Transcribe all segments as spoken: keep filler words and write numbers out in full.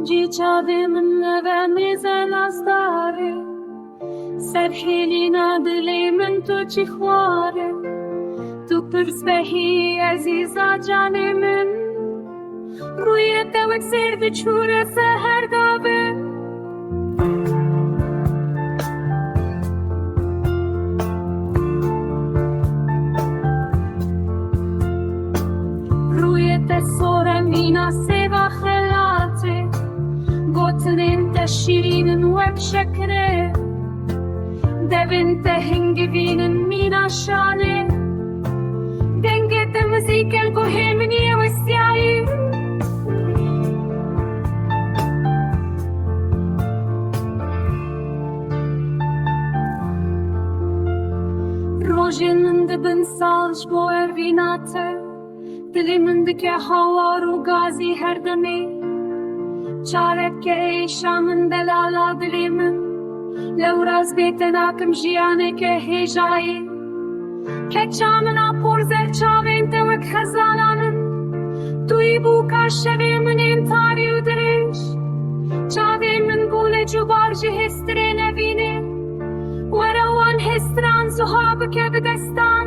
Cî çavê min neve mêze nasdar e. Serhêlîna dilê min tu çi xwar e. Tu pirs behî ezîza canê min. Rûyê te wek sêr diçûre seher gavê. Rûyê te sor e mîna sêva xelatê. Gotinên te şîrîn in wek şekirê. Devên te hingivîn in mîna şanê. Dengê te mizîk e li guhê min yê westiyayî. Rojên min dibin sal ji bo ervîna te. Dilê min dike hawar û gazî her demê. Çareke êşa min delala dilê min. Lewraz bê te nakim jiyaneke hêjayê. Keça min a porzer çavên te wek xezanan in. Tu yî bûka şevê min ên tarî û dirêj. Çavên min bûne cubar ji hêstirê nevînê. Were wan hêstiran zuha bike bi destan.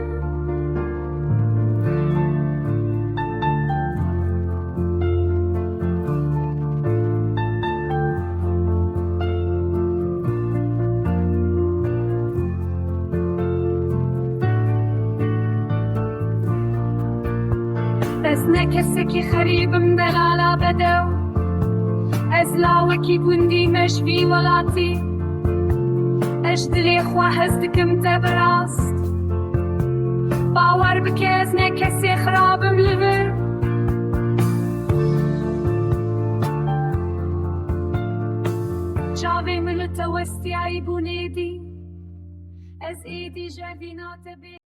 Ez ne kesekî xerîb im, delala bedew. Ez lawekî gundî me ji vî welatî. Ez ji dilê xwe hez dikim te bi rast. Bawer bike ez ne kesê xirab im li vir. Çavê min li te westiyayî bûn êdî. Ez êdî ji evîna te bê.